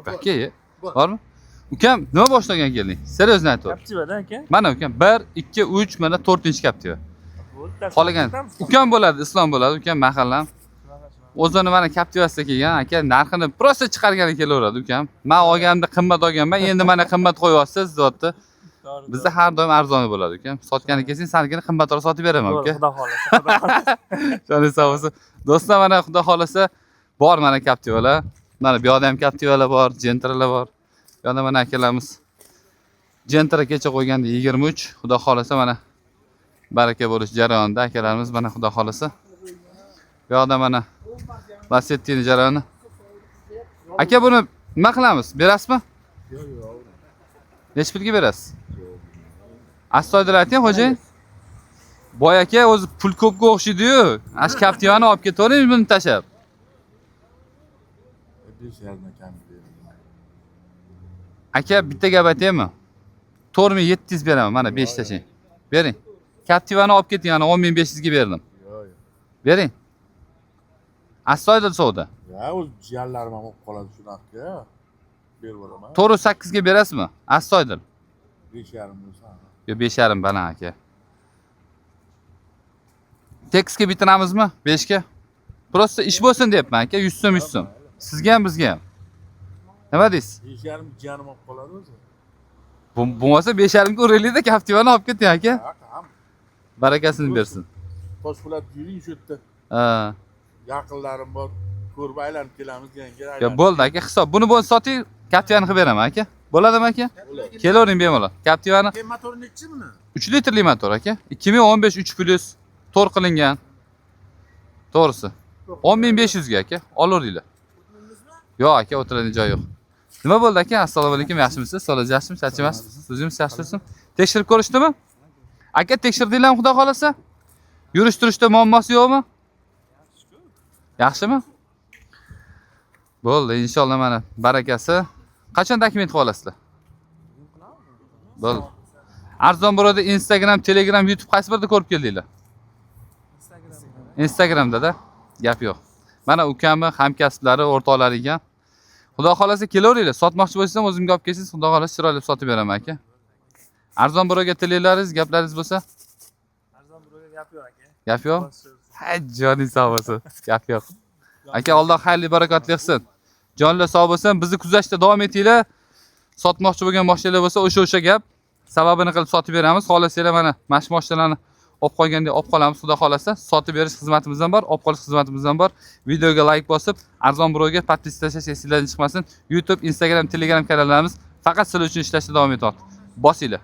Aka, bormi? Ukam, nima boshlagan kelding? Серьезно aytib. Captiva'da aka. Mana ukam 1 2 3 mana 4-Captiva. Bo'ldi. Qolgan ukam bo'ladi, Islom bo'ladi, ukam mahallam. O'zini mana Captiva'sida kelgan aka, narxini просто chiqargani kelaveradi ukam. Men olganimda qimmat olganman, endi mana qimmat qo'yyapsiz deyapti. Bizda har doim arzoni bo'ladi ukam. Sotgani kelsang, sanikini qimmatroq sotib beraman uka. Xudo xohlasa. Xudo xohlasa. Joning sog' bo'lsin. Do'stlar, mana xudo xohlasa bor mana Captiva'lar. Mana bu yoqda ham Captiva'lar bor, Gentra'lar bor. Bu yoqda mana akalarimiz Gentra kecha qo'yganda 23, xudo xohlasa mana baraka bo'lish jarayonida akalarimiz mana xudo xohlasa. Bu yoqda mana Lasetti'ni jarayoni. Aka, buni nima qilamiz? Berasizmi? Yo'q, yo'q. Nechi pulga berasiz? Astoydil ayting, xo'jayin. Boy aka o'zi pul ko'pga o'xshaydi-yu. Ash Captiva'ni olib ketavering buni tashlab. 5,5dan kam bermayman. Aka, bitta gap aytaymi? 4700 beraman, mana 5 tashlang. Bering. Captiva'ni olib keting, ana 10500 ga berdim. Yo'q, yo'q. Bering. Astoydil savdo. Ya, o'z jiyanlarim ham olib qoladi shu narxga. Berib yuboraman. 4.8 ga berasizmi? Astoydil. 5,5 bo'lsa. Yo 5,5 baland aka. Tekisga bitiramizmi? 5 ga? Просто ish bo'lsin deyapman aka, 100 so'm 100 so'm. Sizga ham bizga ham. Nima deysiz? 5,5 jiyanim olib qoladi o'zi. Bo'lmasa 5,5 ga uraylik-da, Captiva'ni olib keting aka. Ha, ham. Barakasini bersin. Toshpo'lat yuring shu yerda. Ha. Yaqinlarim bor. Ko'rib aylanib kelamiz deganga. Yo bo'ldi aka, hisob. Buni bo'lsa soting, Captiva'ni qilib beraman aka. Bo'ladimi aka? Bo'ladi. Kelavering bemalol. Captiva'ni Keyin motori nechi buni? 3 litrli motor aka. 2015 3 plus to'r qilingan. To'g'risi. 10500 ga aka, olaveringlar. Yo'q aka, o'tiradigan joy yo'q. Nima bo'ldi aka? Assalomu alaykum, yaxshimisiz? Sog'ligingiz yaxshimi? Charchamaysiz? O'zingiz yaxshimisiz? Tekshirib ko'rishdimi? Aka, tekshirdinglarmi xudo xolasa? Yurish turishda muammosi yo'qmi? Yaxshimi? Bo'ldi, inshaalloh mana barakasi. Qachon dokument qilib olasizlar? Bo'ldi. Arzon bo'ladi Instagram, Telegram, YouTube qaysi birida ko'rib keldinglar? Instagramda-da. Gap yo'q. Mana ukamni hamkasblari, o'rtoqlari ekan. Xudo xolasa kelaveringlar. Sotmoqchi bo'lsangiz ham o'zimga olib kelsangiz, xudo xolasa chiroyli sotib beraman aka. Arzon birovga tilaklaringiz, gaplaringiz bo'lsa, Arzon birovga gap yo'q aka. gap yo'q. Ha, joning sog' bo'lsin. Gap yo'q. Aka, Alloh xayrli barakotli qilsin. Jonlar sog' bo'lsin. Bizni kuzatishda davom etinglar. Sotmoqchi bo'lgan mashinalar bo'lsa, o'sha gap. Sababini qilib sotib beramiz. Xohlasanglar mana shu mashinalarni olib qolganda olib qolamiz, xudo xolasa. Sotib berish xizmatimiz ham bor, olib qolish xizmatimiz ham bor. Videoga like bosib, arzon birovga podpis tashlash esingizdan chiqmasin. YouTube, Instagram, Telegram kanallarimiz faqat sizlar uchun ishlashda davom etyapti. Bosinglar.